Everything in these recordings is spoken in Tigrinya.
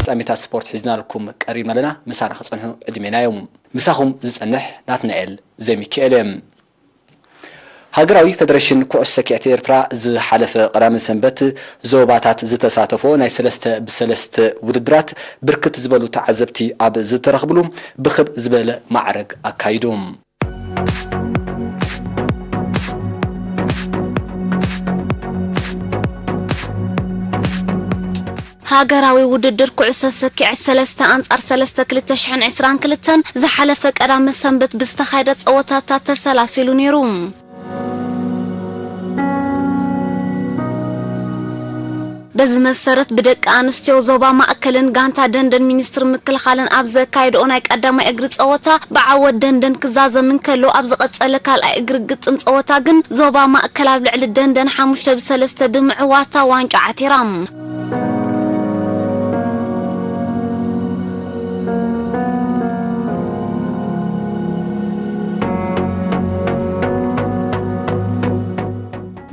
ፍጻሜታት ስፖርት ሒዝናልኩም ቀሪብና ኣለና። ምሳና ክጸንሑ ዕድሜና እዮም። ምሳኹም ዝጸንሕ ናትናኤል ዘሚካኤል እየ። ሃገራዊ ፌደሬሽን ኩዕሶ ሰኪዐት ኤርትራ ዝሓለፈ ቀዳመ ሰንበት ዞባታት ዝተሳተፎ ናይ ሰለስተ ብሰለስተ ውድድራት ብርክት ዝበሉ ተዓዘብቲ ኣብ ዝተረኽብሉ ብኽብ ዝበለ ማዕረግ ኣካይዱ። ሃገራዊ ውድድር ኩዕሶ ሰኪዐት ሰለስተ ኣንጻር ሰለስተ ክልተ ሽሕን ዕስራን ክልተን ዝሓለፈ ቀዳመ ሰንበት ብዝተኻየደ ጸወታታት ተሰላሲሉ ነይሩ። በዚ መሰረት ብደቂ ኣንስትዮ ዞባ ማእከልን ጋንታ ደንደን ሚኒስትሪ ምክልኻልን ኣብ ዘካየድኦ ናይ ቀዳማይ እግሪ ጸወታ ብዓወት ደንደን ክዛዘም እንከሎ ኣብ ዝቐጸለ ካልኣይ እግሪ ግጥም ጸወታ ግን ዞባ ማእከል ኣብ ልዕሊ ደንደን ሓሙሽተ ብሰለስተ ብምዕዋታ ዋንጫ ዓቲራ።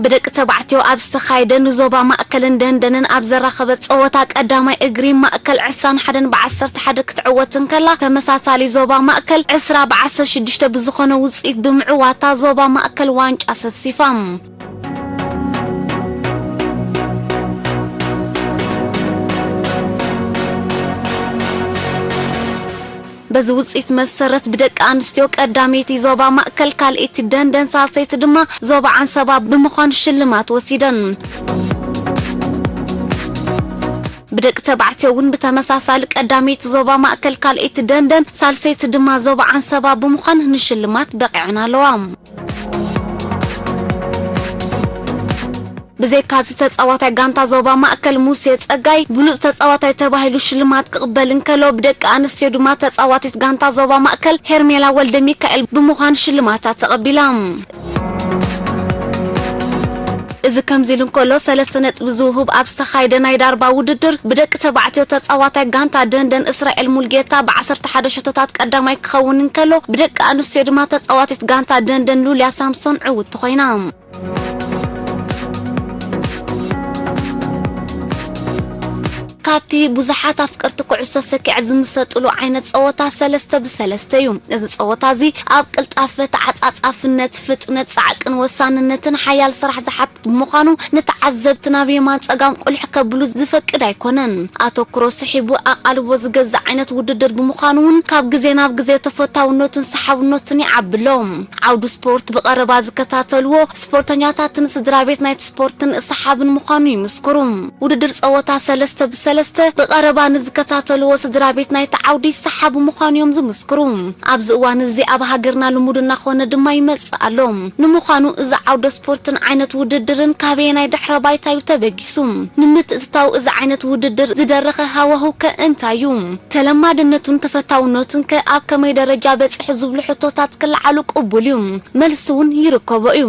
ብደቂ ተባዕትዮ ኣብ ዝተኻየደ ንዞባ ማእከልን ደንደንን ኣብ ዘራኸበ ጸወታ ቀዳማይ እግሪ ማእከል ዕስራን ሓደን ብዓሰርተ ሓደ ክትዕወት እንከላ ተመሳሳሊ ዞባ ማእከል ዕስራ ብዓሰርተ ሽዱሽተ ብዝኾነ ውጽኢት ብምዕዋታ ዞባ ማእከል ዋንጫ ሰፍሲፋ። በዚ ውፅኢት መሰረት ብደቂ ኣንስትዮ ቀዳመይቲ ዞባ ማእከል፣ ካልኣይቲ ደንደን፣ ሳልሰይቲ ድማ ዞባ ዓንሰባ ብምዃን ሽልማት ወሲደን። ብደቂ ተባዕትዮ እውን ብተመሳሳሊ ቀዳመይቲ ዞባ ማእከል፣ ካልኣይቲ ደንደን፣ ሳልሰይቲ ድማ ዞባ ዓንሰባ ብምዃን ንሽልማት በቒዐን ኣለዋ። ብዘይካዚ ተፃዋታይ ጋንታ ዞባ ማእከል ሙሴ ፀጋይ ብሉፅ ተፃዋታይ ተባሂሉ ሽልማት ክቕበል እንከሎ ብደቂ ኣንስትዮ ድማ ተፃዋቲት ጋንታ ዞባ ማእከል ሄርሜላ ወልደሚካኤል ብምዃን ሽልማታ ተቐቢላ። እዚ ከምዚ ኢሉ እንከሎ ሰለስተ ነጥቢ ዝውህብ ኣብ ዝተኻየደ ናይ ዳርባ ውድድር ብደቂ ተባዕትዮ ተፃዋታይ ጋንታ ደንደን እስራኤል ሙልጌታ ብ ዓሰርተ ሓደ ሸቶታት ቀዳማይ ክኸውን እንከሎ ብደቂ ኣንስትዮ ድማ ተፃዋቲት ጋንታ ደንደን ሉልያ ሳምሶን ዕውቲ ኮይና። ካብቲ ብዙሓት ኣፍቀርቲ ኩዕሶ ሰኪዐት ዝምሰጥሉ ዓይነት ጸወታ ሰለስተ ብሰለስተ እዩ። እዚ ጸወታ እዚ ኣብ ቅልጣፈ፣ ተዓጻጻፍነት፣ ፍጥነት፣ ጻዕቅን ወሳንነትን ሓያል ስራሕ ዝሓትት ብምዃኑ ንተዓዘብቲ ናብ የማን ጸጋም ቁልሕ ከብሉ ዝፈቅድ ኣይኮነን። ኣተኩሮ ስሒቡ ኣቓልቦ ዝገዝእ ዓይነት ውድድር ብምዃኑ እውን ካብ ግዜ ናብ ግዜ ተፈታውነቱን ሰሓብነቱን ይዓቢ ኣሎ። ዓውዲ ስፖርት ብቐረባ ዝከታተልዎ ስፖርተኛታትን ስድራ ቤት ናይቲ ስፖርትን ሰሓብን ምዃኑ ይምስክሩ። ውድድር ጸወታ ሰለስተ ብሰለስተ ብቐረባ ንዝከታተልዎ ስድራ ቤት ናይቲ ዓውዲ ሰሓቢ ምዃኑ እዮም ዝምስክሩ። ኣብዚ እዋን እዚ ኣብ ሃገርና ልሙድ እናኾነ ድማ ይመጽእ ኣሎ። ንምዃኑ እዚ ዓውደ ስፖርትን ዓይነት ውድድርን ካበየናይ ድሕረ ባይታ እዩ ተበጊሱ? ንምትእትታው እዚ ዓይነት ውድድር ዝደረኸ ሃዋህው ከ እንታይ እዩ? ተለማድነቱን ተፈታውነቱን ከ ኣብ ከመይ ደረጃ በጺሑ ዝብሉ ሕቶታት ክለዓሉ ቅቡል እዩ። መልሲ እውን ይርከቦ እዩ።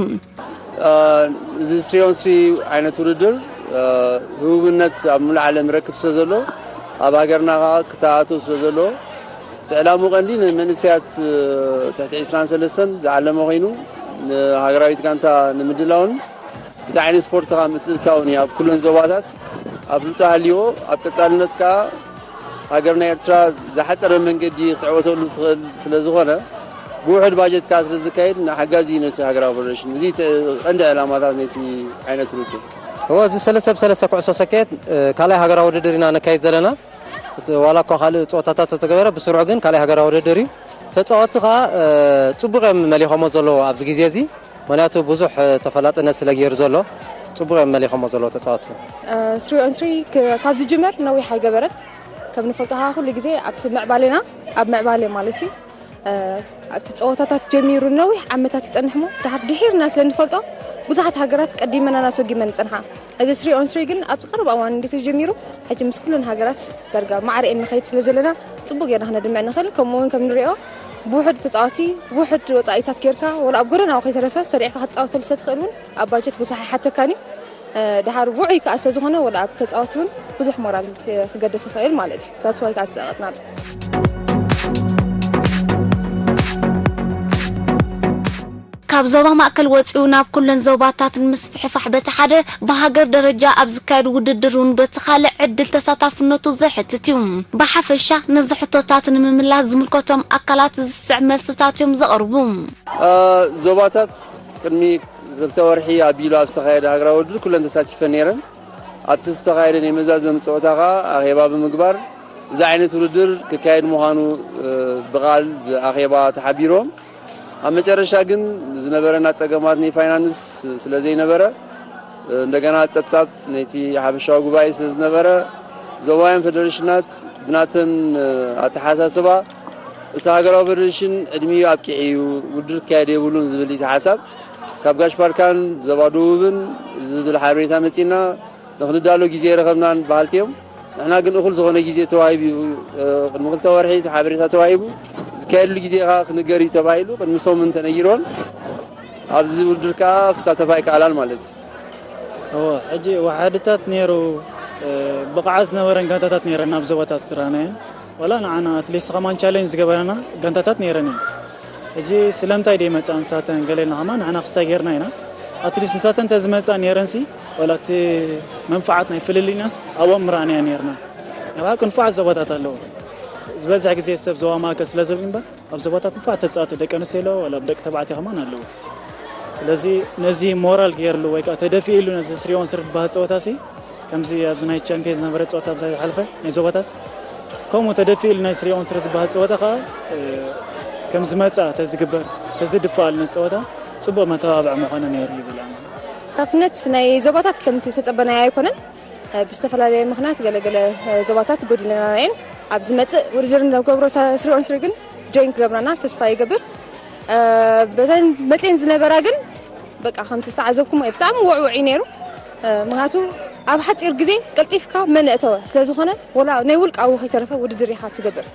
እዚ ስሪ ኦን ስሪ ዓይነት ውድድር ህቡብነት ኣብ ሙሉእ ዓለም ይረክብ ስለ ዘሎ ኣብ ሃገርና ከዓ ክተኣታቶ ስለ ዘሎ እቲ ዕላሙ ቀንዲ ንመንእሰያት ትሕቲ ዕስራን ሰለስተን ዝዓለመ ኮይኑ ንሃገራዊት ጋንታ ንምድላውን እቲ ዓይነት ስፖርት ከዓ ምትእትታውን እዩ ኣብ ኩለን ዞባታት ኣፍልጦ ሃልይዎ ኣብ ቀፃልነት ከዓ ሃገርና ኤርትራ ዝሓፀረ መንገዲ ክትዕወተሉ ትኽእል ስለ ዝኾነ ብውሑድ ባጀት ከዓ ስለ ዝካየድ ንሓጋዚ እዩ ነቲ ሃገራዊ ፌደሬሽን። እዚ እቲ ቀንዲ ዕላማታት ነቲ ዓይነት ውድድር። እወ፣ እዚ ሰለስተ ብሰለስተ ኩዕሶ ሰክዔት ካልኣይ ሃገራዊ ውድድር ኢና ነካይድ ዘለና። ዋላ እኳ ካልእ ፀወታታት ተተገበረ ብስሩዕ ግን ካልኣይ ሃገራዊ ውድድር እዩ። ተፃወትቲ ከዓ ፅቡቕ እዮም መሊኾሞ ዘለዎ ኣብዚ ግዜ እዚ። ምኽንያቱ ብዙሕ ተፈላጥነት ስለ ገይሩ ዘሎ ፅቡቕ እዮም መሊኾሞ ዘለዎ ተፃወትቲ። ስሪ ኦን ስሪ ካብ ዝጅመር ነዊሕ ኣይገበረን። ከም ንፈልጦ ከዓ ኩሉ ግዜ ኣብቲ ምዕባሌና ኣብ ምዕባሌ ማለት እዩ ኣብቲ ፀወታታት ጀሚሩ ነዊሕ ዓመታት ይፀንሕ እሞ ድሓር ድሒርና ስለ ንፈልጦ ብዙሓት ሃገራት ቀዲመናን ኣስወጊመን ይፀንሓ። እዚ ስሪ ኦን ስሪ ግን ኣብዚ ቀረባ እዋን እንደ ተጀሚሩ ሕጂ ምስ ኩለን ሃገራት ዳርጋ ማዕረ ንኸይድ ስለ ዘለና ፅቡቅ ጌርና ክነድምዕ ንኽእል። ከምኡ እውን ከም ንሪኦ ብውሕድ ተፃወቲ ብውሕድ ወፃኢታት ጌርካ ወላ ኣብ ጎደና ከይተረፈ ሰሪዕካ ክትፃወተሉ ስለ ትኽእል እውን ኣብ ባጀት ብዙሕ ኣይሓተካን እዩ። ድሓር ውዑይ ከዓ ስለ ዝኾነ ወላ ኣብ ተፃወቲ እውን ብዙሕ ሞራል ክገድፍ ይኽእል ማለት እዩ። ታስዋይ ከዓ ዝፀቐጥናሉ ካብ ዞባ ማእከል ወጺኡ ናብ ኩለን ዞባታት ንምስፍሕፋሕ በቲ ሓደ፣ ብሃገር ደረጃ ኣብ ዝካየድ ውድድር እውን በቲ ካልእ ዕድል ተሳታፍነቱ ዘሕትት እዩ። ብሓፈሻ ነዚ ሕቶታት ንምምላስ ዝምልከቶም ኣካላት ዝስዕብ መልስታት እዮም ዘቕርቡ። እ፣ ዞባታት ቅድሚ ክልተ ወርሒ ኣቢሉ ኣብ ዝተኻየደ ሃገራዊ ውድድር ኩለን ተሳቲፈን ነይረን። ኣብቲ ዝተኻየደ ናይ መዛዘሚ ጸወታ ከኣ ኣኼባ ብምግባር እዚ ዓይነት ውድድር ክካየድ ምዃኑ፣ እ፣ ብቓል ብኣኼባ ተሓቢሮም። ኣብ መጨረሻ ግን ዝነበረና ጸገማት ናይ ፋይናንስ ስለ ዘይነበረ፣ እ፣ እንደገና ጸብጻብ ናይቲ ሓፈሻዊ ጉባኤ ስለ ዝነበረ፣ ዞባውያን ፌደሬሽናት ብናተን፣ እ፣ ኣተሓሳስባ እቲ ሃገራዊ ፌደሬሽን ዕድሚኡ ኣብቂዑ እዩ፣ ውድድር ክካየድ የብሉን ዝብል እቲ ሓሳብ ካብ ጋሽ ባርካን ዞባ ደቡብን ዝብል ሓበሬታ መጺና። ንኽንዳሎ ግዜ ኣይረኸብናን በሃልቲ እዮም። ንሕና ግን እኹል ዝኾነ ግዜ ተዋሂቡ እዩ። እ፣ ቅድሚ ክልተ ወርሒ እቲ ሓበሬታ ተዋሂቡ፣ ዝካየድሉ ግዜ ኸኣ ክንገር እዩ ተባሂሉ፣ ቅድሚ ሰሙን ተነጊርዎን ኣብዚ ውድድር ከኣ ክሳተፋ ኣይከኣላን ማለት እዩ። እወ፣ ሕጂ ወሓድታት ነይሩ፣ እ፣ ብቕዓት ዝነበረን ጋንታታት ነይረን ኣብ ዞባታት ዝረኣናየን። ዋላ ንዓና ኣትሊስት ከማን ቻሌንጅ ዝገበረና ጋንታታት ነይረን እየን። ሕጂ ስለምንታይ ደይ መጻ ንሳተን ገለ ኢልና ከማን ንሕና ክሳይ ጌርና ኢና። ኣትሊስት ንሳተን እንተ ዝመጻ ነይረንሲ፣ ዋላ እቲ መንፋዓት ናይ ፍልልይናስ ኣብኦም ምረኣናያ ነይርና። ያባ ክንፋዓት ዞባታት ኣለዉ። ዝበዝሕ ግዜ ሰብ ዞባ ማእከል ስለ ዝብል እምበር፣ ኣብ ዞባታት ንፋዓት ተጻወቲ ደቂ ኣንስትዮ ኣለዎ፣ ዋላ ደቂ ተባዕትዮ ከማን ኣለዉ። ስለዚ ነዚ ሞራል ገይርሉ ወይ ከኣ ተደፊእሉ ነዚ ስሪ ኦን ስሪ ዝበሃል ጸወታሲ፣ ከምዚ ኣብዚ ናይ ቻምፒየንስ ዝነበረ ጸወታ ኣብዚ ዝሓለፈ ናይ ዞባታት፣ ከምኡ ተደፊእሉ ናይ ስሪ ኦን ስሪ ዝበሃል ጸወታ ከኣ፣ እ፣ ከም ዝመጻ ተዝግበር፣ ተዝድፋኣሉ ነቲ ጸወታ ጽቡቕ መተባብዒ ምኾነ ነይሩ ይብል ኣነ። ሓላፍነት ናይ ዞባታት ከምቲ ዝተጸበናዮ ኣይኮነን። እ፣ ብዝተፈላለየ ምኽንያት ገለገለ፣ እ፣ ዞባታት ጎዲለና እየን። ኣብ ዝመጽእ ውድድር ንገብሮ ሳ-፣ ስሪ ኦን ስሪ ግን ጆይን ክገብረና ተስፋ ይገብር። እ፣ በተን መጽኤን ዝነበራ ግን በቃ ከምቲ ዝተዓዘብኩሞ እዩ። ብጣዕሚ ውዕውዕ እዩ ነይሩ። እ፣ ምኽንያቱ ኣብ ሓጺር ግዜ ቀልጢፍካ መን እተወ ስለ ዝኾነ፣ ወላ ናይ ውልቃዊ ከይተረፈ ውድድር ኢኻ ትገብር።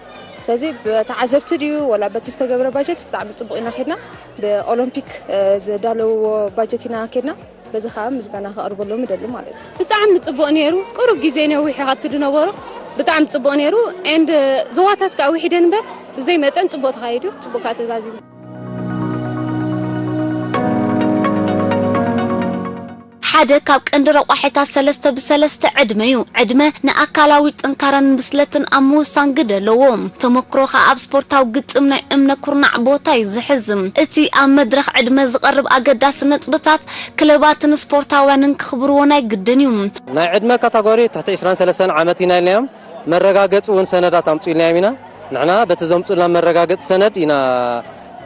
ስለዚ ብተዓዘብቲ ድዩ ወላ በቲ ዝተገብረ ባጀት ብጣዕሚ ጽቡቕ ኢና ኬድና። ብኦሎምፒክ፣ እ፣ ዝዳለውዎ ባጀት ኢና ኬድና። በዚ ኸኣ ምስጋና ከቕርበሎም እደሊ ማለት እዩ። ብጣዕሚ ጽቡቕ ነይሩ። ቁሩብ ግዜ ነዊሑ ካብቲ ዝነበሮ ብጣዕሚ ጽቡቕ ነይሩ። ኤንድ ዞባታት ከኣ ውሒደን እምበር ብዘይ መጠን ጽቡቕ ተኻይዱ፣ ጽቡቕ ከኣ ተዛዚሙ። ሓደ ካብ ቀንዲ ረቋሒታት ሰለስተ ብሰለስተ ዕድመ እዩ። ዕድመ ንኣካላዊ ጥንካረን ብስለትን ኣብ ምውሳን ግደ ኣለዎ። ተመክሮ ኸኣ ኣብ ስፖርታዊ ግጥም ናይ እምነ ኩርናዕ ቦታ እዩ ዝሕዝ። እቲ ኣብ መድረኽ ዕድመ ዝቐርብ ኣገዳሲ ነጥብታት ክለባትን ስፖርታውያንን ክኽብርዎ ናይ ግድን እዩ። ናይ ዕድመ ካታጎሪ ትሕቲ ዕስራን ሰለስተን ዓመት ኢና ኢልናዮም። መረጋገጺ እውን ሰነዳት ኣምጹ ኢልናዮም ኢና። ንሕና በቲ ዘምጹልና መረጋገጺ ሰነድ ኢና፣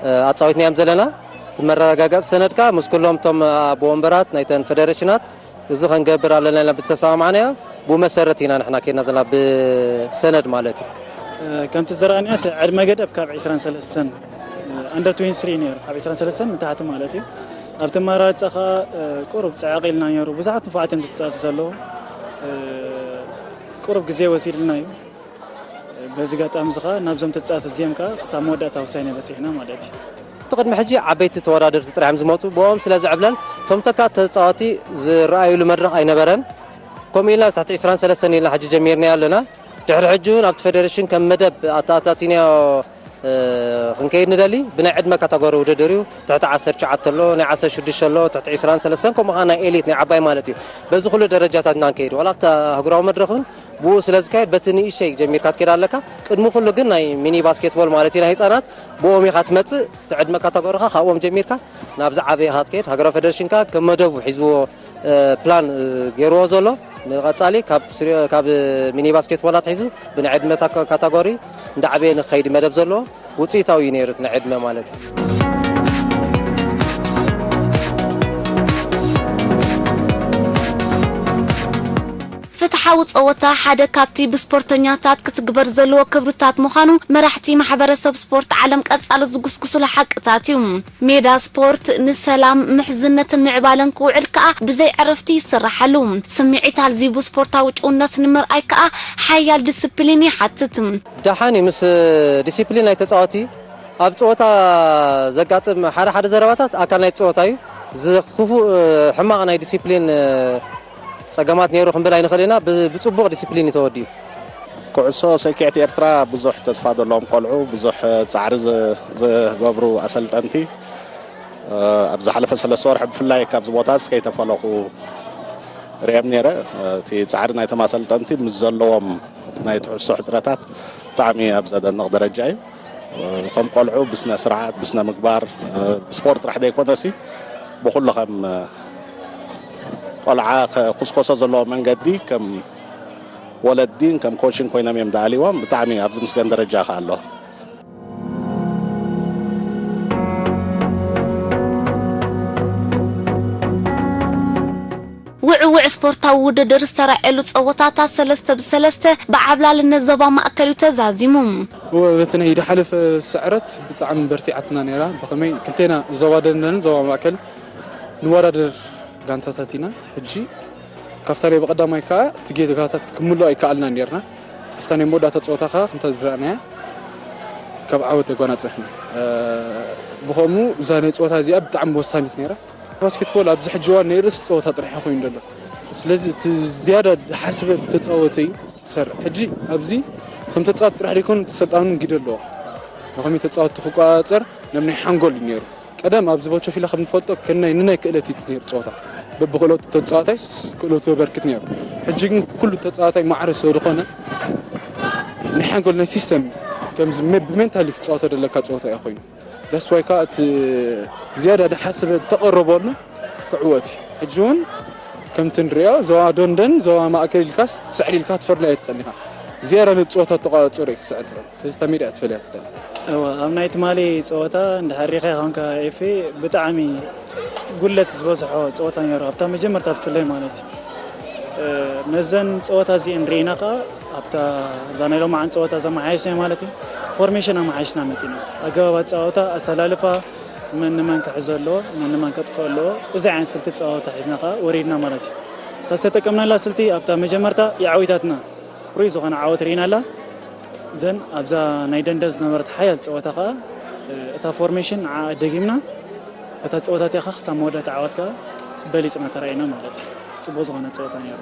እ፣ ኣጻዊትናዮም ዘለና። እቲ መረጋገጺ ሰነድ ከኣ ምስ ኩሎም እቶም ኣቦ ወንበራት ናይተን ፌደሬሽናት እዚ ከንገብር ኣለና ኢልና ብዝተሰማማዕናዮ ብኡ መሰረት ኢና ንሕና ከይድና ዘለና ብሰነድ ማለት እዩ። እ፣ ከምቲ ዝረኣናዮ እቲ ዕድመ ገደብ ካብ ዕስራን ሰለስተን፣ እ፣ ኣንደር ትዌንቲ ስሪ ነይሩ፣ ካብ ዕስራን ሰለስተን ንታሕቲ ማለት እዩ። ኣብቲ ኣመራርጻ ኸኣ፣ እ፣ ቁሩብ ጽዕቕ ኢልና ነይሩ። ብዙሓት ንፉዓት እዮም ዝጻወቱ ዘለዉ። እ፣ ቁሩብ ግዜ ወሲድልና እዩ። በዚ ኣጋጣሚ እዚ ኸኣ ናብዞም ተጻወትቲ እዚኦም ከኣ ክሳብ መወዳእታ ውሳኔ በጺሕና ማለት እዩ። እቲ ቅድሚ ሕጂ ዓበይቲ ተወዳደርቲ ጥራሕ እዮም ዝመጹ። ብኦም ስለ ዝዕብለል እቶም ተካእቲ ተጻወትቲ ዝረኣዩሉ መድረኽ ኣይነበረን። ከምኡ ኢልና ትሕቲ ዕስራን ሰለስተን ኢልና ሕጂ ጀሚርናዮ ኣለና። ድሕሪ ሕጂ እውን ኣብቲ ፌደሬሽን ከም መደብ ኣተኣታቲናዮ፣ እ፣ ክንከይድ ንደሊ። ብናይ ዕድመ ካታጎሪ ውድድር እዩ። ትሕቲ ዓሰርተ ትሽዓተ ኣሎ፣ ናይ ዓሰርተ ሽዱሽተ ኣሎ፣ ትሕቲ ዕስራን ሰለስተን፣ ከምኡ ኸዓ ናይ ኤሊት፣ ናይ ዓባይ ማለት እዩ። በዚ ኩሉ ደረጃታት ኢና ንከይድ። ዋላ ኣብቲ ኣህጉራዊ መድረኽ እውን ብኡ ስለ ዝካየድ፣ በቲ ንእሽተይ ጀሚርካ ትከይድ ኣለካ። ቅድሚ ኩሉ ግን ናይ ሚኒ ባስኬትቦል ማለት እዩ፣ ናይ ህጻናት፣ ብኦም ኢኻ ትመጽእ። እቲ ዕድመ ካታጎሪኻ ካብኦም ጀሚርካ ናብዚ ዓበየ ኢኻ ትከይድ። ሃገራዊ ፌደሬሽን ከኣ ከም መደቡ ሒዝዎ፣ እ፣ ፕላን፣ እ፣ ገይርዎ ዘሎ ንቐጻሊ ካብ ስሪ-፣ ካብ ሚኒ ባስኬትቦል ኣትሒዙ ብናይ ዕድመ ታካ-፣ ካታጎሪ እንዳዓበየ ንክኸይድ መደብ ዘለዎ። ውጽኢታዊ እዩ ነይሩ እቲ ናይ ዕድመ ማለት እዩ። ፍትሓዊ ጸወታ ሓደ ካብቲ ብስፖርተኛታት ክትግበር ዘለዎ ክብርታት ምዃኑ መራሕቲ ማሕበረሰብ ስፖርት ዓለም ቀጻሊ ዝጉስጉስሉ ሓቅታት እዩ። ሜዳ ስፖርት ንሰላም፣ ምሕዝነትን ምዕባለን ክውዕል ከኣ ብዘይ ዕረፍቲ ይስራሓሉ። ስምዒት ኣልዚቡ ስፖርታዊ ጭውነት ንምርኣይ ከኣ ሓያል ዲስፕሊን ይሓትት። ደሓን እዩ፣ ምስ ዲሲፕሊን ናይ ተጻወቲ ኣብ ጸወታ ዘጋጥም ሓደ ሓደ ዘረባታት ኣካል ናይ ጸወታ እዩ። እዚ ክፉእ፣ ሕማቕ ናይ ዲሲፕሊን ጸገማት ነይሩ ክንብል ኣይንኽእል ኢና። ብ-፣ ብጽቡቕ ዲሲፕሊን እዩ ተወዲኡ። ኩዕሶ ሰኪዕት ኤርትራ ብዙሕ ተስፋ ዘለዎም ቆልዑ፣ ብዙሕ ጻዕሪ ዝ-፣ ዝገብሩ ኣሰልጠንቲ፣ ኣብ ዝሓለፈ ሰለስተ ወርሒ ብፍላይ ካብዚ ቦታስ ከይተፈለኹ ርእዮም ነይረ። እቲ ጻዕሪ ናይቶም ኣሰልጠንቲ ምስ ዘለዎም ናይ ትሕዝቶ ሕጽረታት ብጣዕሚ ኣብ ዘደንቕ ደረጃ እዩ። እቶም ቆልዑ ብስነ ስርዓት፣ ብስነ ምግባር፣ ብስፖርት ጥራሕ ዘይኮነሲ ብኹሉ ከም ቆልዓ ክኹስኮሶ ዘለዎ መንገዲ ከም ወለዲን ከም ኮችን ኮይኖም እዮም ደኣልዎም። ብጣዕሚ ኣብ ዝምስገን ደረጃ ከ ኣሎ። ውዕውዕ ስፖርታዊ ውድድር ዝተራእየሉ ፀወታታት ሰለስተ ብሰለስተ ብዓብላልነት ዞባ ማእከል እዩ ተዛዚሙ። እወ፣ በቲ ናይ ዝሓለፈ ስዕረት ብጣዕሚ በርቲዓትና ነይራ። ብኸመይ ክልቴና ዞባ ደንደንን ዞባ ማእከል ንወዳደር ጋንታታት ኢና። ሕጂ ካብታ ናይ ብቐዳማይ ከኣ እቲ ጌጋታት ክምልኦ ኣይከኣልናን ነይርና። ኣብታ ናይ መወዳእታ ፀወታ ከኣ ከምታ ዝረኣናያ ካብ ዓወት ተጓናፀፍና። ብኸምኡ እዛ ናይ ፀወታ እዚኣ ብጣዕሚ ወሳኒት ነይራ። ባስኬትቦል ኣብዚ ሕጂ እዋን ናይ ርእሲ ፀወታ ጥራሕ ኮይኑ ዘሎ። ስለዚ እቲ ዝያዳ ዝሓስበ ተፃወተ እዩ ዝሰርሕ። ሕጂ ኣብዚ እቶም ተፃወቲ ጥራሕ ዘይኮኑ እቲ ሰልጣን እውን ግደ ኣለዎ። ብኸመይ ተፃወቲ ክቆፃፀር ናብ ናይ ሓንጎል እዩ ነይሩ። ቀደም ኣብዚ ቦቸፊላ ከም ንፈልጦ ከናይ ንናይ ክእለት እዩ ነይሩ ፀወታ። በብክእለቱ ተፃዋታይ ክእለቱ የበርክት ነይሩ። ሕጂ ግን ኩሉ ተፃዋታይ ማዕረ ስለ ዝኾነ ናይ ሓንጎል ናይ ሲስተም ከምዚ ብሜንታሊ ክትፃወቶ ዘለካ ፀወታ እዩ ኮይኑ። ዳስ ዋይ ከዓ እቲ ዝያዳ ድሓስበ ተቐረበልና ክዕወት እዩ። ሕጂ እውን ከምቲ ንሪኦ ዞባ ደንደን ዞባ ማእከል ኢልካስ ስዕሪ ኢልካ ትፈርዶ ኣይትኽእልን ኢኻ። ዝያዳ ነቲ ፀወታ ተቋፅሮ እዩ ክስዕር ትኽእል። ስለዚ እታ ሜዳ እያ ትፈልያ ትኽእል። እወ ኣብ ናይ ትማሊ ፀወታ እንድሕር ሪኢኻ ኮንካ ኤፌ ብጣዕሚ ጉለት ዝበዝሖ ፀወታ ነይሩ ኣብታ መጀመርታ ብፍላይ ማለት እዩ። ነዘን ፀወታ እዚአን ርኢና ከዓ ኣብታ እዛ ናይ ሎማዓን ፀወታ ዘመሓየሽና ማለት እዩ ፎርሜሽን ኣመሓየሽና መፂና ኣገባብ ኣፀዋውታ ኣሰላልፋ መን ንመን ክሕዞ ኣለዎ መን ንመን ከጥፍኦ ኣለዎ እዚ ዓይነት ስልቲ ፀዋውታ ሒዝና ከዓ ወሪድና ማለት እዩ። እታ ዝተጠቀምናላ ስልቲ ኣብታ መጀመርታ የዓዊታትና ሩይ ዝኾነ ዓወት ርኢና ኣላ። ዘን ኣብዛ ናይ ደንደን ዝነበረት ሓያል ፀወታ ከዓ እታ ፎርሜሽን ንዓ ደጊምና በታ ፀወታ እቲኣ ከዓ ክሳብ መወዳእታ ዓወት ከዓ በሊፅና ተራኢና ማለት እዩ። ፅቡቅ ዝኾነ ፀወታ ነይሩ።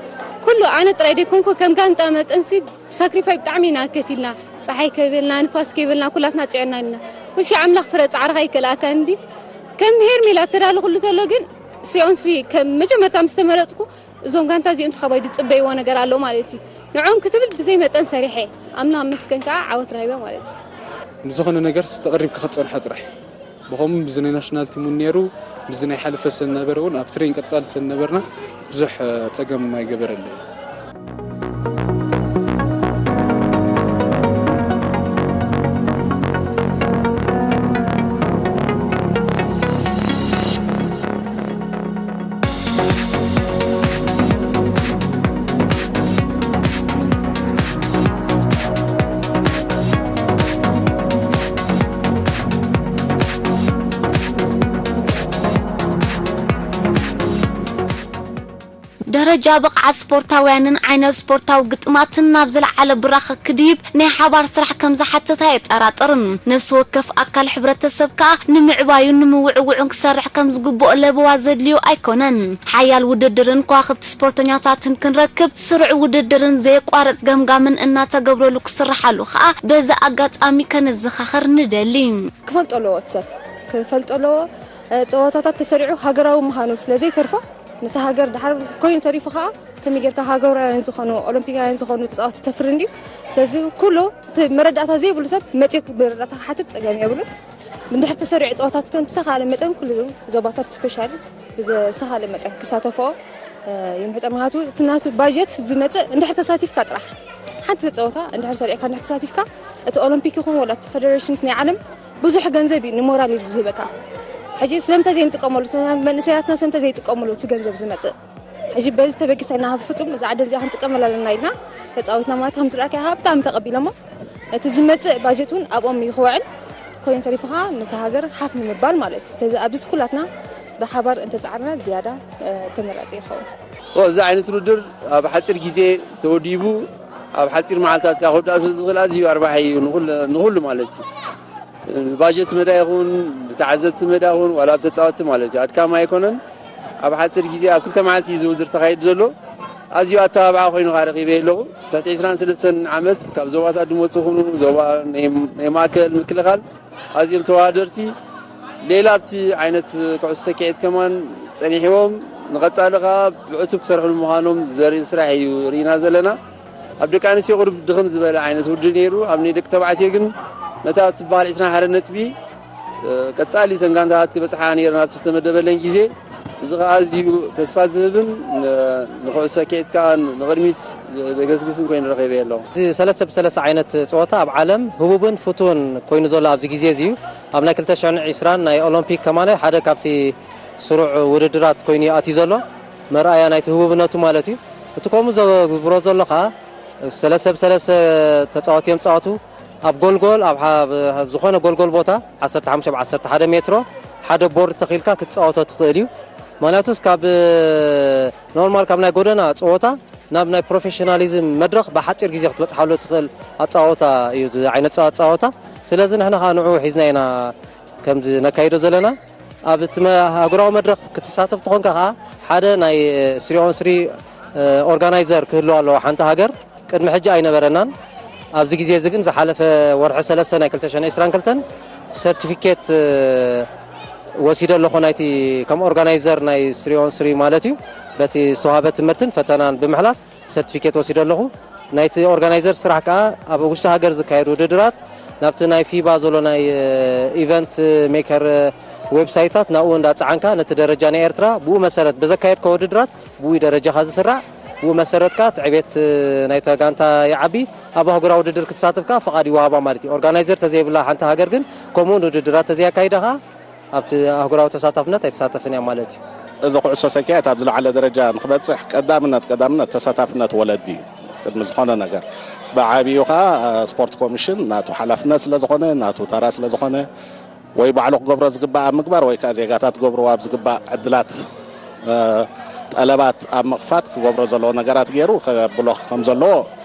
ኩሉ ኣነ ጥራይ ደይኮንኩ ከም ጋንጣ መጠንሲ ሳክሪፋይ ብጣዕሚ ኢና ከፊልና ፀሓይ ከይበልና ንፋስ ከይበልና ኩላትና ፅዕና ኢና ኩልሻ ኣምላኽ ፍረ ፃዕርኻ ይከልኣካ እንዲ ከም ሄርሜላ ተዳሉ ኩሉ ተሎ ግን ስሪ ኦን ስሪ ከም መጀመርታ ምስ ተመረፅኩ እዞም ጋንታ እዚኦም ስኻባይ ዝፅበይዎ ነገር ኣሎ ማለት እዩ ንዕኦም ክትብል ብዘይ መጠን ሰሪሐ ኣምላኽ መስገን ከዓ ዓወት ረሂበ ማለት እዩ ንዝኾነ ነገር ተቐሪብካ ክትፀንሖ ጥራሕ ብኸምኡ ምስዚ ናይ ናሽናል ቲም እውን ነይሩ ምስዚ ናይ ሓለፈ ስለዝነበረ እውን ኣብ ትሬን ቀፃሊ ስለዝነበርና ብዙሕ ፀገም ኣይገበረለይ ደረጃ ብቕዓት ስፖርታውያንን ዓይነት ስፖርታዊ ግጥማትን ናብ ዝለዓለ ብራኸ ክድይብ ናይ ሓባር ስራሕ ከም ዝሓትት ኣየጠራጥርን። ነፍሲ ወከፍ ኣካል ሕብረተሰብ ከኣ ንምዕባዩን ንምውዕውዑን ክሰርሕ ከም ዝግብኦ ለበዋ ዘድልዮ ኣይኮነን። ሓያል ውድድርን ከዋኽብቲ ስፖርተኛታትን ክንረክብ ስሩዕ ውድድርን ዘየቋርጽ ገምጋምን እናተገብረሉ ክስርሓሉ ከኣ በዚ ኣጋጣሚ ከነዘኻኸር ንደሊ። ክፈልጦ ኣለዎ እቲ ሰብ ክፈልጦ ኣለዎ። ፀዋታታት ተሰሪዑ ሃገራዊ ምዃኑ ስለ ዘይተርፎ ነቲ ሃገር ደሓር ኮይኑ ተሪፉ ከዓ ከመይ ጌርካ ሃገራውያን ዝኾኑ ኦሎምፒካውያን ዝኾኑ ተፃወቲ ተፍሪ እንድዩ። ስለዚ ኩሉ እቲ መረዳእታ ዘይብሉ ሰብ መፂኡ መረዳእታ ክሓትት ፀገም የብሉን። እንድሕር ተሰሪዑ ፀዋታት ግን ብዝተኻለ መጠን ኩሉ ዞባታት ስፔሻሊ ብዝተኻለ መጠን ክሳተፍኦ ይምሕፀን። ምክንያቱ እቲ ናቱ ባጀት ዝመፅእ እንድሕር ተሳቲፍካ ጥራሕ ሓንቲ ፀወታ እንድሕር ሰሪዕካ እንድሕር ተሳቲፍካ እቲ ኦሎምፒክ ይኹን ወላ እቲ ፌደሬሽንስ ናይ ዓለም ብዙሕ ገንዘብ እዩ ንሞራል እዩ ዝህበካ። ሕጂ ስለምንታይ ዘይንጥቀመሉ መንእሰያትና ስለምንታይ ዘይጥቀምሉ እቲ ገንዘብ ዝመፅእ ሕጂ በዚ ተበጊሰ ኢና ብፍፁም እዛ ዓዲ እዚኣ ክንጥቀመላ ኣለና ኢልና ተፃዊትና ማለት ከም ዝረኣካ ብጣዕሚ ተቐቢሎሞ እቲ ዝመፅእ ባጀት እውን ኣብኦም እዩ ክውዕል ኮይኑ ተሪፉ ከዓ ነቲ ሃገር ሓፍ ንምባል ማለት እዩ ስለዚ ኣብዚ ኩላትና ብሓባር እንተፃዕርና ዝያዳ ተመራፂ ይኸውን። እዚ ዓይነት ውድድር ኣብ ሓፂር ግዜ ተወዲቡ ኣብ ሓፂር መዓልታት ከዓ ክወዳእ ስለ ዝኽእል ኣዝዩ ኣርባሒ እዩ ንኹሉ ማለት እዩ። ብባጀት መዳ ይኹን ብተዓዘብቲ መዳ ይኹን ዋላ ብተፃወትቲ ማለት እዩ ኣድካሚ ኣይኮነን። ኣብ ሓፂር ግዜ ኣብ ክልተ መዓልቲ እዩ እዚ ውድድር ተኻይዱ ዘሎ። ኣዝዩ ኣተባብዓ ኮይኑ ከዓ ረኺበዮ ኣለኹ። ትሕቲ ዕስራን ሰለስተን ዓመት ካብ ዞባታት ዝመፁ ይኹኑ ዞባ ናይ ማእከል ምክልኻል ኣዝዮም ተወዳደርቲ ሌላ ኣብቲ ዓይነት ኩዕሶ ሰኪዔት ከማን ጸኒሕዎም ንቐጻሊ ከኣ ብዕቱብ ክሰርሑ ምዃኖም ዘርኢ ስራሕ እዩ ርኢና ዘለና። ኣብ ደቂ ኣንስትዮ ቁሩብ ድኽም ዝበለ ዓይነት ውድድር ነይሩ። ኣብ ናይ ደቂ ተባዕትዮ ግን ነታ ትበሃል ዕስራን ሓደን ነጥቢ ቀጻሊ እተን ጋንታታት ክበጽሓ ነይረን ኣብቲ ዝተመደበለን ግዜ። እዚ ከኣ ኣዝዩ ተስፋ ዝህብን ንኩዕሶ ሰኪዔት ከኣ ንቕድሚት ዘገስግስን ኮይኑ ረኺበዮ ኣለኹ። እዚ ሰለስተ ብሰለስተ ዓይነት ጸወታ ኣብ ዓለም ህቡብን ፍቱውን ኮይኑ ዘሎ ኣብዚ ግዜ እዚ እዩ። ኣብ ናይ ክልተ ሽሕን ዕስራን ናይ ኦሎምፒክ ከማነ ሓደ ካብቲ ስሩዕ ውድድራት ኮይኑ ኣትዩ ዘሎ መርኣያ ናይቲ ህቡብነቱ ማለት እዩ። እቲ ከምኡ ዘግብሮ ዘሎ ከኣ ሰለስተ ብሰለስተ ተጻወትዮም ጻወቱ ኣብ ጎልጎል ኣብ ዝኾነ ጎልጎል ቦታ ዓሰርተ ሓሙሽተ ብ ዓሰርተ ሓደ ሜትሮ ሓደ ቦርድ ተኺልካ ክትጻወቶ ትኽእል እዩ። ምክንያቱስ ካብ ኖርማል ካብ ናይ ጎደና ጸወታ ናብ ናይ ፕሮፌሽናሊዝም መድረኽ ብሓጺር ግዜ ክትበጽሓሉ ትኽእል ኣጻወታ እዩ፣ እዚ ዓይነት ኣጻወታ። ስለዚ ንሕና ከኣ ንዕኡ ሒዝና ኢና ከምዚ ነካይዶ ዘለና። ኣብ እቲ ኣህጉራዊ መድረኽ ክትሳተፍ ተኾንካ ከኣ ሓደ ናይ ስሪ ኦን ስሪ ኦርጋናይዘር ክህልዋ ኣለዎ። ሓንቲ ሃገር ቅድሚ ሕጂ ኣይነበረናን። ኣብዚ ግዜ እዚ ግን ዝሓለፈ ወርሒ ሰለስተ ናይ ክልተ ሽሕን ዕስራን ክልተን ሰርቲፊኬት ወሲደ ኣለኹ፣ ናይቲ ከም ኦርጋናይዘር ናይ ስሪ ኦን ስሪ ማለት እዩ። በቲ ዝተዋህበ ትምህርትን ፈተናን ብምሕላፍ ሰርቲፊኬት ወሲደ ኣለኹ። ናይቲ ኦርጋናይዘር ስራሕ ከኣ ኣብ ውሽጢ ሃገር ዝካየዱ ውድድራት ናብቲ ናይ ፊባ ዘሎ ናይ ኢቨንት ሜከር ዌብሳይታት ናብኡ እንዳጸዓንካ ነቲ ደረጃ ናይ ኤርትራ ብኡ መሰረት በዘካየድካ ውድድራት ብኡ ደረጃኻ ዝስራዕ፣ ብኡ መሰረት ከኣ እቲ ዕቤት ናይታ ጋንታ ይዓቢ። ኣብ ኣህጉራዊ ውድድር ክትሳተፍ ከኣ ፍቓድ ይወሃባ ማለት እዩ። ኦርጋናይዘር ተዘይብላ ሓንቲ ሃገር ግን ከምኡ ንውድድራት ተዘይኣካይዳ ከኣ ኣብቲ ኣህጉራዊ ተሳታፍነት ኣይትሳተፍን እያ ማለት እዩ። እዚ ኩዕሶ ሰኪዔት ኣብ ዝለዓለ ደረጃ ንክበጽሕ ቀዳምነት ቀዳምነት ተሳታፍነት ወለዲ እዩ ቅድሚ ዝኾነ ነገር። ብዓብዩ ከኣ ስፖርት ኮሚሽን ናቱ ሓላፍነት ስለ ዝኾነ ናቱ ተራ ስለ ዝኾነ ወይ ባዕሉ ክገብሮ ዝግባእ ኣብ ምግባር ወይ ከኣ ዜጋታት ክገብርዎ ኣብ ዝግባእ ዕድላት ጠለባት ኣብ ምኽፋት ክገብሮ ዘለዎ ነገራት ገይሩ ከብሎ ከም ዘለዎ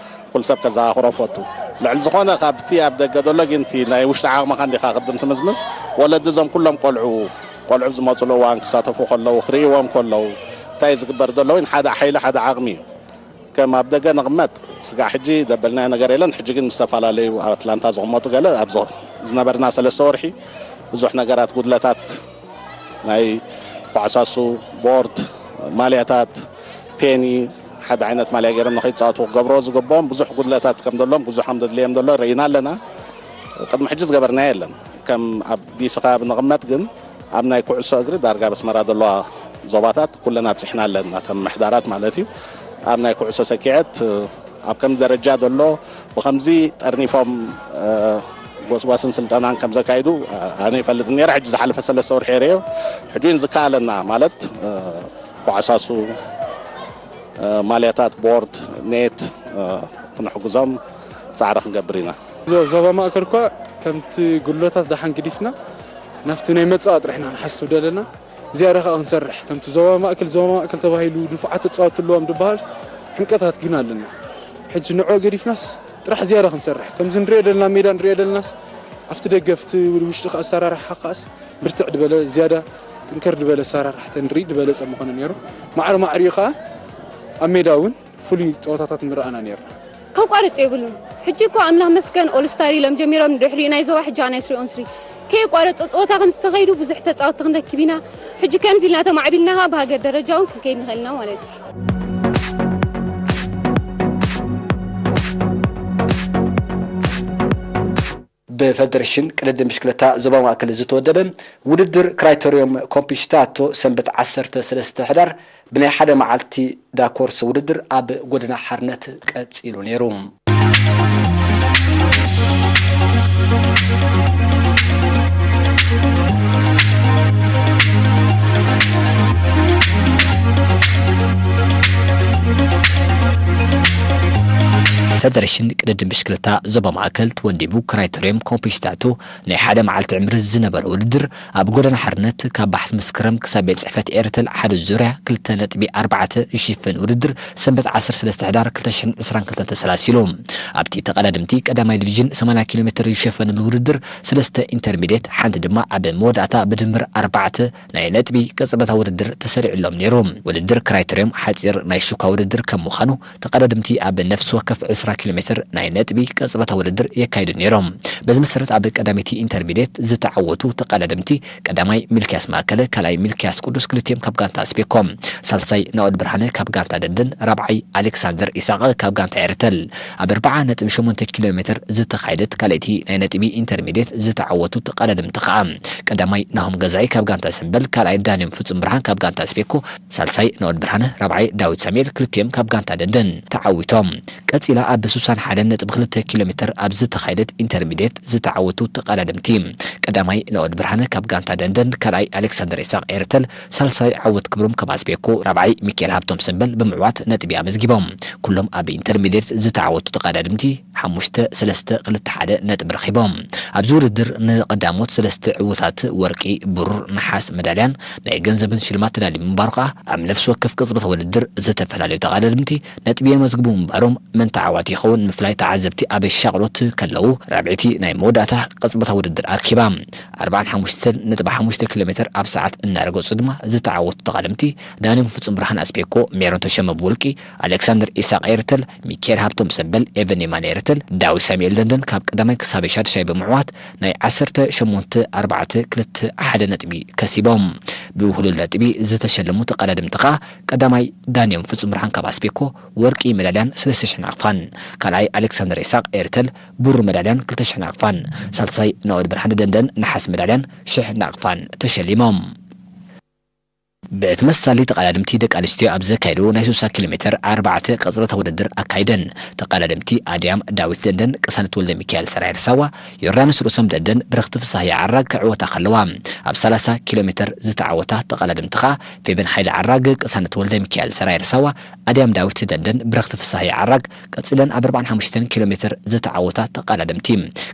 ኩሉ ሰብ ከዘኻኽሮ ፈቱ። ልዕሊ ዝኾነ ካብቲ ኣብ ደገ ዘሎ ግን እቲ ናይ ውሽጢ ዓቕምኻ እንዲኻ ቅድም ትምዝምዝ። ወለዲ እዞም ኩሎም ቆልዑ ቆልዑ ዝመፅሉ እዋን ክሳተፉ ከለዉ ክርእይዎም ከለዉ እንታይ ዝግበር ዘሎ ሓደ ሓይሊ ሓደ ዓቕሚ እዩ። ከም ኣብ ደገ ንቕመጥ ስጋዕ ሕጂ ዘበልናዮ ነገር የለን። ሕጂ ግን ምስ ዝተፈላለዩ ኣብ ኣትላንታ ዝቕመጡ ገለ ኣብ ዝነበርና ሰለስተ ወርሒ ብዙሕ ነገራት ጉድለታት ናይ ኳዕሳሱ ቦርድ ማልያታት ፔኒ ሓደ ዓይነት ማልያ ገይሮም ንኸይፃወቱ ክገብሮ ዝግብኦም ብዙሕ ጉድለታት ከም ዘሎም ብዙሕ ከም ዘድልዮም ዘሎ ርኢና ኣለና። ቅድሚ ሕጂ ዝገበርናዮ የለን። ከም ኣብ ዲሲ ከባቢ ንቕመጥ ግን ኣብ ናይ ኩዕሶ እግሪ ዳርጋ ኣብ ኣስመራ ዘለዋ ዞባታት ኩለን ኣብፂሕና ኣለና ከም ምሕዳራት ማለት እዩ። ኣብ ናይ ኩዕሶ ሰኪዐት ኣብ ከም ደረጃ ዘሎ ብከምዚ ጠርኒፎም ጎስጓስን ስልጠናን ከም ዘካይዱ ኣነ ይፈልጥ ነረ። ሕጂ ዝሓለፈ ሰለስተ ወርሒ የረዮ ሕጂ ዝከኣለና ማለት ኳዕሳሱ ማልያታት ቦርድ ኔት ክንሕግዞም ፃዕሪ ክንገብር ኢና። ዞባ ማእከል እኳ ከምቲ ጉድለታት ደሓን ግዲፍና ናብቲ ናይ መፃእ ጥርሕና ንሓስብ ደለና። ዝያዳ ከዓ ክንሰርሕ ከምቲ ዞባ ማእከል ዞባ ማእከል ተባሂሉ ንፉዓት ተፃወቲ ኣለዎም ዝበሃል ሕንቀታት ግን ኣለና። ሕጂ ንዖ ገዲፍናስ ጥራሕ ዝያዳ ክንሰርሕ ከምዚ ንሪኦ ደለና ሜዳ ንሪኦ ደለናስ ኣብቲ ደገፍቲ ውሽጢ ከዓ ኣሰራርሓ ከዓስ ብርትዕ ዝበለ ዝያዳ ጥንከር ዝበለ ኣሰራርሓ ተንርኢ ዝበለፀ ምኾነ ነይሩ። ማዕረ ማዕሪኡ ከዓ ኣብ ሜዳ እውን ፍሉይ ፀወታታት ምረኣና ነይርና። ከቋርፅ የብሉን። ሕጂ እኮ ኣምላኽ መስገን ኦልስታር ኢሎም ጀሚሮም ድሕሪ ናይ ዞባ ሕጂ ናይ ስሪ ኦን ስሪ ከየቋረፀ ፀወታ ከም ዝተኸይዱ ብዙሕ ተፃወቲ ክንረክብ ኢና። ሕጂ ከምዚ ኢልና ተማዕቢልና ከዓ ብሃገር ደረጃ እውን ክንከይድ ንኽእል ኢና ማለት እዩ። ብፈደረሽን ቅድድም ብሽክለታ ዞባ ማእከል ዝተወደበ ውድድር ክራይተርዮም ኮምፒሽታቶ ሰንበት ዓሰርተ ሰለስተ ሕዳር ብናይ ሓደ መዓልቲ ዳኮርስ ውድድር ኣብ ጎደና ሓርነት ቀጺሉ ነይሩ። ፈደረሽን ቅድድም ብሽክለታ ዞባ ማእከል ተወዲቡ ክራይተርዮም ኮምፒሽታቶ ናይ ሓደ መዓልቲ ዕምሪ ዝነበረ ውድድር ኣብ ጎደና ሓርነት ካብ ባሕቲ መስከረም ክሳብ ቤት ጽሕፈት ኤርተል ሓደ ዙርያ ክልተ ነጥቢ ኣርባዕተ ዝሽፍን ውድድር ሰንበት ዓሰርተ ሰለስተ ሕዳር ክልተ ሽሕን ዕስራን ክልተን ተሰላሲሉ። ኣብቲ ተቐዳድምቲ ቀዳማይ ዲቪዥን ሰማንያ ኪሎ ሜትር ዝሸፈንሉ ውድድር ሰለስተ ኢንተርሚድየት ሓንቲ ድማ ኣብ መወዳእታ ብድምር ኣርባዕተ ናይ ነጥቢ ቅጽበታ ውድድር ተሰሪዕሎም ነይሩ። ውድድር ክራይተርዮም ሓጺር ናይ ሹካ ውድድር ከም ምዃኑ ተቐዳድምቲ ኣብ ነፍሲ ወከፍ ዕስራ ኪሎ ሜትር ናይ ነጥቢ ቅጽበታዊ ውድድር የካይዱ ነይሮም። በዚ መሰረት ኣብ ቀዳመይቲ ኢንተርሚድየት ዝተዓወቱ ተቐዳደምቲ ቀዳማይ ሚልክያስ ማእከለ፣ ካልኣይ ሚልክያስ ቅዱስ ክልቲኦም ካብ ጋንታ ኣስቤኮ፣ ሳልሳይ ናኦድ ብርሃነ ካብ ጋንታ ደንደን፣ ራብዓይ ኣሌክሳንደር ኢሳቕ ካብ ጋንታ ኤርተል። ኣብ ኣርብዓ ነጥቢ ሸሞንተ ኪሎ ሜትር ዝተኻየደት ካልኣይቲ ናይ ነጥቢ ኢንተርሚድየት ዝተዓወቱ ተቐዳደምቲ ከኣ ቀዳማይ ናሆም ገዛኢ ካብ ጋንታ ሰምበል፣ ካልኣይ ዳንዮም ፍጹም ብርሃን ካብ ጋንታ ኣስቤኮ፣ ሳልሳይ ናኦድ ብርሃነ፣ ራብዓይ ዳዊት ሳሙኤል ክልቲኦም ካብ ጋንታ ደንደን ተዓዊቶም። ቀጺላ ኣብ ስሳን ሓደን ነጥቢ ክልተ ኪሎ ሜትር ኣብ ዝተኻየደት ኢንተርሚድየት ዝተዓወቱ ተቐዳደምቲ ቀዳማይ ናኦድ ብርሃነ ካብ ጋንታ ደንደን፣ ካልኣይ ኣሌክሳንደር ኢሳቕ ኤርተል፣ ሳልሳይ ዓወት ክብሮም ካብ ኣስቤኮ፣ ራብዓይ ሚካኤል ሃብቶም ሰምበል ብምዕዋት ነጥቢ ኣመዝጊቦም። ኩሎም ኣብ ኢንተርሚድየት ዝተዓወቱ ተቐዳደምቲ ሓሙሽተ ሰለስተ ክልተ ሓደ ነጥቢ ረኺቦም። ኣብዚ ውድድር ንቐዳሞት ሰለስተ ዕዉታት ወርቂ፣ ብሩር፣ ነሓስ መዳልያን ናይ ገንዘብን ሽልማት ተዳልዩ ምንባሩ ከኣ ኣብ ነፍሲ ወከፍ ቅጽበተ ውድድር ዝተፈላለዩ ተቐዳደምቲ ነጥቢ የመዝግቡ ምንባሮም መን ተዓዋቲ ይኸውን ምፍላይ ተዓዘብቲ ኣብ ሻቕሎት ከለዉ ራብዒቲ ናይ መወዳእታ ቅጽበተ ውድድር ኣርኪባ። ኣርባዓን ሓሙሽተን ነጥቢ ሓሙሽተ ኪሎ ሜትር ኣብ ሰዓት እናረገጹ ድማ ዝተዓወቱ ተቐዳደምቲ ዳንዮም ፍጹም ብርሃን ኣስቤኮ፣ ሜሮን ተሸመ ብውልቂ፣ ኣሌክሳንደር ኢሳቕ ኤርተል፣ ሚካኤል ሃብቶም ሰምበል፣ ኤቨን የማነ ኤርተል፣ ዳዊት ሳሙኤል ደንደን ካብ ቀዳማይ ክሳብ ሻድሻይ ብምዕዋት ናይ ዓሰርተ ሸሞንተ ኣርባዕተ ክልተ ሓደ ነጥቢ ከሲቦም። ብውህሉል ነጥቢ ዝተሸለሙ ተቐዳደምቲ ከኣ ቀዳማይ ዳንዮም ፍጹም ብርሃን ካብ ኣስቤኮ ወርቂ መዳልያን ሰለስተ ሽሕ ናቕፋን፣ ካልኣይ ኣሌክሳንደር ኢሳቕ ኤርተል ብሩር መዳልያን ክልተ ሽሕ ናቕፋን፣ ሳልሳይ ናኦድ ብርሃነ ደንደን ነሓስ መዳልያን ሽሕ ናቕፋን ተሸሊሞም። ብተመሳሳሊ ተቐዳደምቲ ደቂ ኣንስትዮ ኣብ ዘካየድዎ ናይ ስሳ ኪሎ ሜትር ኣርባዕተ ቅጽበተ ውድድር ኣካይደን። ተቐዳደምቲ ኣድያም ዳዊት ደንደን፣ ቅሳነት ወልደ ሚካኤል ሰራየር ሳዋ፣ ዮርዳኖስ ርእሶም ደንደን፣ ብርኽቲ ፍስሃየ ዓራግ ክዕወታ ከለዋ፣ ኣብ ሰላሳ ኪሎ ሜትር ዝተዓወታ ተቐዳደምቲ ኸኣ ፌበን ሓይለ ዓራግ፣ ቅሳነት ወልደ ሚካኤል ሰራየር ሳዋ፣ ኣድያም ዳዊት ደንደን፣ ብርኽቲ ፍስሃየ ዓራግ ቀጺለን ኣብ ኣርባዓን ሓሙሽተን ኪሎ ሜትር ዝተዓወታ ተቐዳደምቲ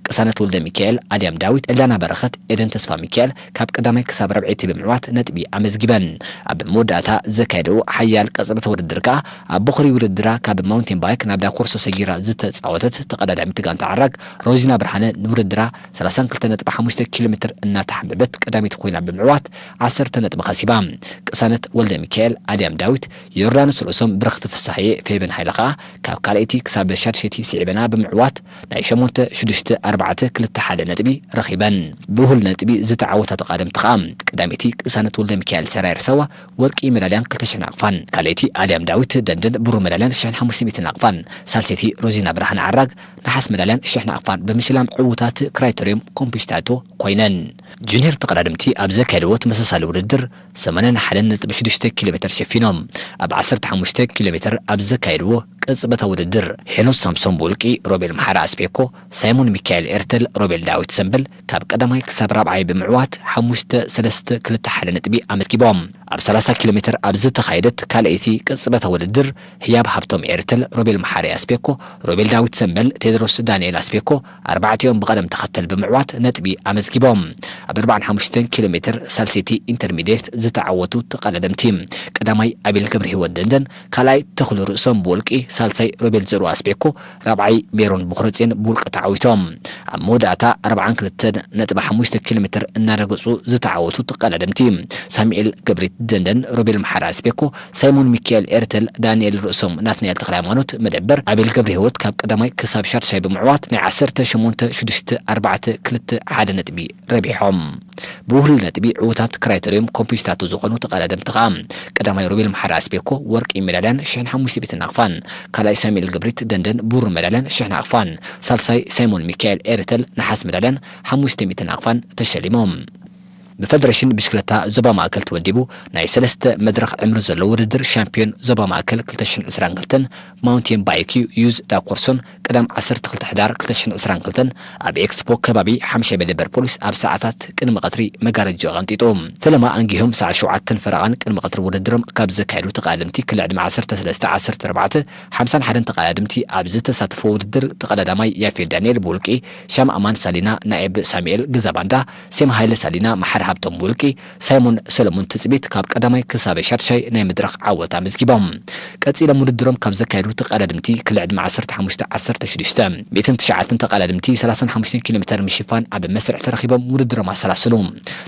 ቅሳነት ወልደ ሚካኤል፣ ኣድያም ዳዊት፣ ኤልዳና በረኸት፣ ኤደን ተስፋ ሚካኤል ካብ ቀዳማይ ክሳብ ራብዐይቲ ብምዕዋት ነጥቢ ኣመዝጊበን። ኣብ መወዳእታ ዘካየደኡ ሓያል ቀጽበተ ውድድር ከኣ ኣብ ቦኽሪ ውድድራ ካብ ማውንቴን ባይክ ናብ ዳኮርሶ ሰጊራ ዝተጻወተት ተቐዳዳሚት ጋንታ ዓራግ ሮዚና ብርሃነ ንውድድራ ሰላሳን ክልተ ነጥቢ ሓሙሽተ ኪሎ ሜትር እናተሓንበበት ቀዳመይቲ ኮይና ብምዕዋት ዓሰርተ ነጥቢ ከሲባ። ቅሳነት ወልደ ሚካኤል፣ ኣድያም ዳዊት፣ ዮርዳኖስ ርእሶም፣ ብርኽቲ ፍስሃየ፣ ፌበን ሃይለ ከኣ ካብ ካልኣይቲ ክሳብ ሻድሸይቲ ስዒበና ብምዕዋት ናይ ሸሞንተ ሽዱሽተ ኣርባዕተ ክልተ ሓደ ነጥቢ ረኺበን። ብውህሉል ነጥቢ ዝተዓወታ ተቐዳደምቲ ከኣ ቀዳመይቲ ቅሳነት ወልደ ሚካኤል ሰራየር ሳዋ ወርቂ መዳልያን ክልተ ሽሕ ናቕፋን፣ ካልኣይቲ ኣድያም ዳዊት ደንደን ብሩር መዳልያን ሽሕን ሓሙሽተ ሚእትን ናቕፋን፣ ሳልሰይቲ ሮዚና ብርሃነ ዓራግ ነሓስ መዳልያን ሽሕ ናቕፋን ብምሽላም ዕዉታት ክራይተርዮም ኮምፒስታቶ ኮይነን። ጁኒየር ተቐዳደምቲ ኣብ ዘካየድዎ ተመሳሳሊ ውድድር ሰማንያን ሓደን ነጥቢ ሽዱሽተ ኪሎ ሜትር ሸፊኖም። ኣብ ዓሰርተ ሓሙሽተ ኪሎ ሜትር ኣብ ዘካየድዎ ቅጽበታዊ ውድድር ሄኖስ ሳምሶን ብውልቂ፣ ሮቤል መሓሪ ኣስቤኮ፣ ሳይሞን ሚካኤል ኤርተል፣ ሮቤል ዳዊት ሰምበል ካብ ቀዳማይ ክሳብ ራብዓይ ብምዕዋት ሓሙሽተ ሰለስተ ክልተ ሓደ ነጥቢ ኣመዝጊቦም። ኣብ ሰላሳ ኪሎ ሜትር ኣብ ዝተኻየደት ካልኣይቲ ቅጽበታዊ ውድድር ህያብ ሃብቶም ኤርተል፣ ሮቤል መሓሪ ኣስቤኮ፣ ሮቤል ዳዊት ሰምበል፣ ቴድሮስ ዳንኤል ኣስቤኮ ኣርባዕቲኦም ብቐደም ተኸተል ብምዕዋት ነጥቢ ኣመዝጊቦም። ኣብ ኣርባዓን ሓሙሽተን ኪሎ ሜትር ሳልሰይቲ ኢንተርሚድየት ዝተዓወቱ ተቐዳደምቲ ቀዳማይ ኣቤል ገብረ ህይወት ደንደን፣ ካልኣይ ተኽሉ ርእሶም ብውልቂ፣ ሳልሳይ ሮቤል ዘርኡ ኣስቤኮ፣ ራብዓይ ሜሮን ብኽረጼን ብውልቂ ተዓዊቶም። ኣብ መወዳእታ ኣርባዓን ክልተን ነጥቢ ሓሙሽተ ኪሎ ሜትር እናረገጹ ዝተዓወቱ ተቐዳደምቲ ሳሙኤል ገብሪት ደንደን፣ ሮቤል መሓሪ ኣስቤኮ፣ ሳይሞን ሚካኤል ኤርተል፣ ዳንኤል ርእሶም፣ ናትናኤል ተኽለ ሃይማኖት መደበር፣ ኣቤል ገብረ ህይወት ካብ ቀዳማይ ክሳብ ሻድሻይ ብምዕዋት ናይ ዓሰርተ ሸሞንተ ሽዱሽተ ኣርባዕተ ክልተ ሓደ ነጥቢ ረቢሖም። ብውህሉል ነጥቢ ዕዉታት ክራይተርዮም ኮምፒስታቶ ዝኾኑ ተቐዳደምቲ ኸኣ ቀዳማይ ሮቤል መሓሪ ኣስቤኮ ወርቂ ሜዳልያን ሽሕን ሓሙሽተ ሚእትን ናቕፋን፣ ካልኣይ ሳሙኤል ገብሪት ደንደን ብሩር ሜዳልያን ሽሕ ናቕፋን፣ ሳልሳይ ሳይሞን ሚካኤል ኤርተል ነሓስ ሜዳልያን ሓሙሽተ ሚእትን ናቕፋን ተሸሊሞም። ብፈደረሽን ብሽክለታ ዞባ ማእከል ተወዲቡ ናይ ሰለስተ መድረኽ ዕምሪ ዘለዎ ውድድር ሻምፒዮን ዞባ ማእከል ክልተ ሽሕን ዕስራን ክልተን ማውንቴን ባይክ ዩዝ ዳኮርሶን ቀዳም ዓሰርተ ክልተ ሕዳር ክልተ ሽሕን ዕስራን ክልተን ኣብ ኤክስፖ ከባቢ ሓምሻይ መደበር ፖሊስ ኣብ ሰዓታት ቅድሚ ቀትሪ መጋረጃ ቀንጢጡ። ፈለማ ኣንጊሆም ሰዓት ሸውዓተን ፈረቓን ቅድሚ ቀትሪ ውድድሮም ካብ ዘካየዱ ተቐዳደምቲ ክልተ ዕድመ ዓሰርተ ሰለስተ፣ ዓሰርተ ኣርባዕተ፣ ሓምሳን ሓደን ተቐዳደምቲ ኣብ ዝተሳተፎ ውድድር ተቐዳዳማይ ያፌት ዳንኤል ብውልቂ፣ ሻም ኣማን ሳሊና፣ ናኤብ ሳሙኤል፣ ገዛባንዳ፣ ሴም ሃይለ ሳሊና፣ መሓሪ ሃብቶም ብውልቂ፣ ሳይሞን ሰለሙን ትጽቢት ካብ ቀዳማይ ክሳብ ሻድሻይ ናይ መድረኽ ዓወት ኣመዝጊቦም። ቀጺሎም ውድድሮም ካብ ዘካየዱ ተቐዳደምቲ ክልተ ዕድመ ዓሰርተ ሓሙሽተ፣ ዓሰርተ ሽዱሽተ፣ ሚእትን ትሽዓተን ተቐዳደምቲ ሰላሳን ሓሙሽተን ኪሎ ሜተር ምሽፋን ኣብ መስርዕ ተረኺቦም ውድድሮም ኣሰላስሉ።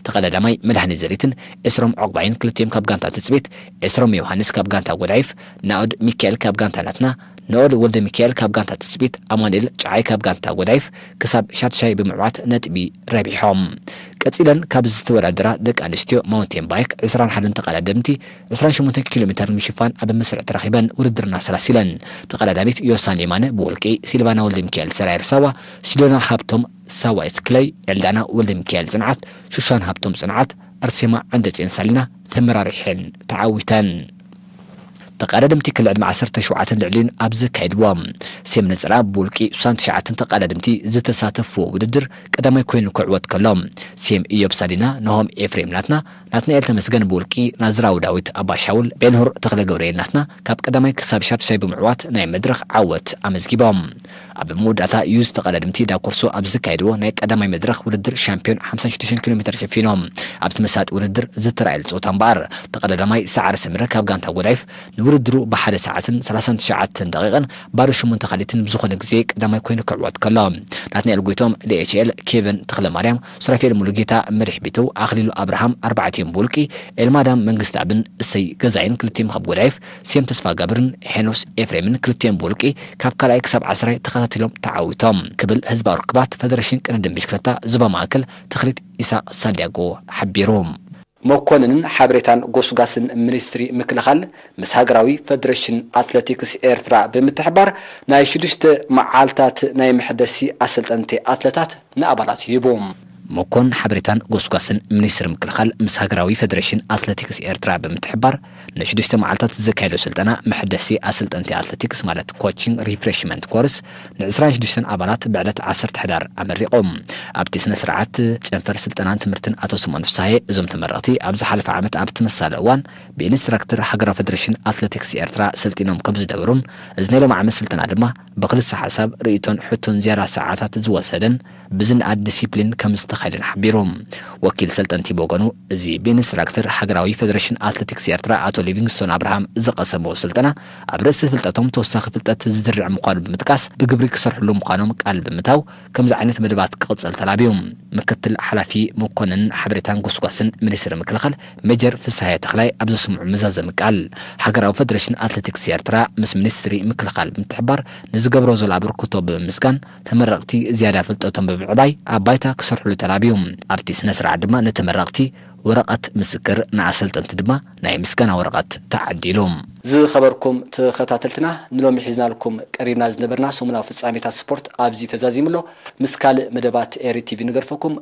ተቐዳዳማይ መድሃኒ ዘሪትን ኤስሮም ዑቕባይን ክልቲኦም ካብ ጋንታ ትጽቢት፣ ኤስሮም ዮሃንስ ካብ ጋንታ ጎዳይፍ፣ ናኦድ ሚካኤል ካብ ጋንታ ናትና፣ ንኦድ ወልደ ሚካኤል ካብ ጋንታ ትጽቢት፣ ኣማኑኤል ጨዓይ ካብ ጋንታ ጎዳይፍ ክሳብ ሻድሻይ ብምዕዋት ነጥቢ ረቢሖም። ቀጺለን ካብ ዝተወዳደራ ደቂ ኣንስትዮ ማውንቴን ባይክ ዕስራን ሓደን ተቐዳደምቲ ዕስራን ሸሞንተን ኪሎ ሜትር ምሽፋን ኣብ መስርዕ ተረኺበን ውድድርና ሰላሲለን። ተቐዳዳሚት ዮሳን የማነ ብውልቂ፣ ሲልቫና ወልደ ሚካኤል ሰራየር ሳዋ፣ ሲዶና ሃብቶም ሳዋይት ክለይ፣ ኤልዳና ወልደ ሚካኤል ጽንዓት፣ ሹሻን ሃብቶም ጽንዓት፣ ኣርሴማ ዓንደጽዮን ሳሊና ተመራሪሐን ተዓዊተን። ተቐዳደምቲ ክልዕድመ ዓሰርተ ሸውዓተን ልዕሊኡን ኣብ ዘካየድዎ ሴም ነጸራ ብውልቂ ሱሳን ትሽዓተን ተቐዳደምቲ ዝተሳተፍዎ ውድድር ቀዳማይ ኮይኑ ክዕወት ከሎ፣ ሴም ኢዮብ ሳሊና፣ ናሆም ኤፍሬም ናትና፣ ናትናኤል ተመስገን ብውልቂ፣ ናዝራዊ ዳዊት ኣባሻውል፣ ቤንሁር ተኽለ ገብርኤል ናትና ካብ ቀዳማይ ክሳብ ሻድሻይ ብምዕዋት ናይ መድረኽ ዓወት ኣመዝጊቦም። ኣብ መወዳእታ ዩዝ ተቐዳደምቲ ዳኮርሶ ኣብ ዘካየድዎ ናይ ቀዳማይ መድረኽ ውድድር ሻምፒዮን ሓምሳን ሽዱሽተን ኪሎ ሜትር ሸፊኖም። ኣብቲ መሳጢ ውድድር ዝተራእየሉ ጸወታ እምበኣር፣ ተቐዳዳማይ ሰዓረ ሰምረ ካብ ጋንታ ጎዳይፍ ንውድድሩ ብሓደ ሰዓትን ሰላሳን ትሽዓተን ደቂቕን ባዶ ሸሞንተ ካልኢትን ብዝኾነ ግዜ ቀዳማይ ኮይኑ ክዕወት ከሎ፣ ናትናኤል ጎይቶም፣ ዲኤችኤል፣ ኬቨን ተኽለማርያም፣ ሱራፌል ሙሉጌታ፣ መድሕ ቢተው፣ ኣኽሊሉ ኣብርሃም ኣርባዕቲኦም ብውልቂ፣ ኤልማዳም መንግስተኣብን እሰይ ገዛይን ክልቲኦም ካብ ጎዳይፍ፣ ሴም ተስፋ ገብርን ሄኖስ ኤፍሬምን ክልቲኦም ብውልቂ ካብ ካልኣይ ክሳብ ዓስራይ ተኸታቲሎም ተዓዊቶም ክብል ህዝባዊ ርክባት ፈደረሽን ቅድድም ብሽክለታ ዞባ ማእከል ተኽሊት ኢሳቕ ሳንዲያጎ ሓቢሩ። መኮንንን ሓበሬታን ጎስጓስን ሚኒስትሪ ምክልኻል ምስ ሃገራዊ ፈደረሽን ኣትሌቲክስ ኤርትራ ብምትሕባር ናይ ሽዱሽተ መዓልታት ናይ መሐደሲ ኣሰልጠንቲ ኣትለታት ንኣባላት ሂቡ። መኮንን ሓበሬታን ጎስጓስን ሚኒስትሪ ምክልኻል ምስ ሃገራዊ ፈደረሽን ኣትሌቲክስ ኤርትራ ብምትሕባር ንሽዱሽተ መዓልታት ዘካየዶ ስልጠና መሐደሲ ኣሰልጠንቲ ኣትሌቲክስ ማለት ኮቺንግ ሪፍሬሽመንት ኮርስ ንዕስራን ሽዱሽተን ኣባላት ብዕለት ዓሰርተ ሕዳር ኣመሪቖም። ኣብቲ ስነ ስርዓት ጨንፈር ስልጠናን ትምህርትን ኣቶ ስምኦን ፍስሃየ እዞም ተመረቕቲ ኣብ ዝሓለፈ ዓመት ኣብ ተመሳሳሊ እዋን ብኢንስትራክተር ሃገራዊ ፈደረሽን ኣትሌቲክስ ኤርትራ ሰልጢኖም ከም ዝነበሩን እዚ ናይ ሎም ዓመት ስልጠና ድማ ብክልሰ ሓሳብ ርእይቶን ሕቶን ዝያዳ ሰዓታት ዝወሰደን ብዝነኣድ ዲሲፕሊን ከም ዝተኻየደን ሓቢሩ። ወኪል ሰልጠንቲ ብወገኑ፣ እዚ ብኢንስትራክተር ሃገራዊ ፈደረሽን ኣትሌቲክስ ኤርትራ ኣቶ ሊቪንግስቶን ኣብርሃም ዝቐሰምዎ ስልጠና ኣብ ርእሲ ፍልጠቶም ተወሳኺ ፍልጠት ዝዝርዕ ምዃኑ ብምጥቃስ፣ ብግብሪ ክሰርሕሉ ምዃኖም ቃል ብምታው፣ ከምዚ ዓይነት መደባት ክቕጸል ተላብዩ። ምክትል ሓላፊ መኮንን ሓበሬታን ጎስጓስን ሚኒስትሪ ምክልኻል ሜጀር ፍስሃየ ተኽላይ ኣብ ዘስምዑ መዛዘሚ ቃል፣ ሃገራዊ ፈደረሽን ኣትሌቲክስ ኤርትራ ምስ ሚኒስትሪ ምክልኻል ብምትሕባር ንዝገብሮ ዘሎ ኣበርክቶ ብምምስጋን፣ ተመረቕቲ ዝያዳ ፍልጠቶም ብምዕባይ ኣብ ባይታ ክሰርሕሉ ተላብዩ። ኣብቲ ስነ ስርዓት ድማ ንተመረቕቲ ወረቐት ምስክር፣ ንኣሰልጠንቲ ድማ ናይ ምስጋና ወረቐት ተዓዲሉ። ዝኸበርኩም ተኸታተልትና፣ ንሎሚ ሒዝናልኩም ቀሪብና ዝነበርና ሰሙናዊ ፍጻሜታት ስፖርት ኣብዚ ተዛዚሙ ኣሎ። ምስ ካልእ መደባት ኤሪ ቲቪ ንገድፈኩም።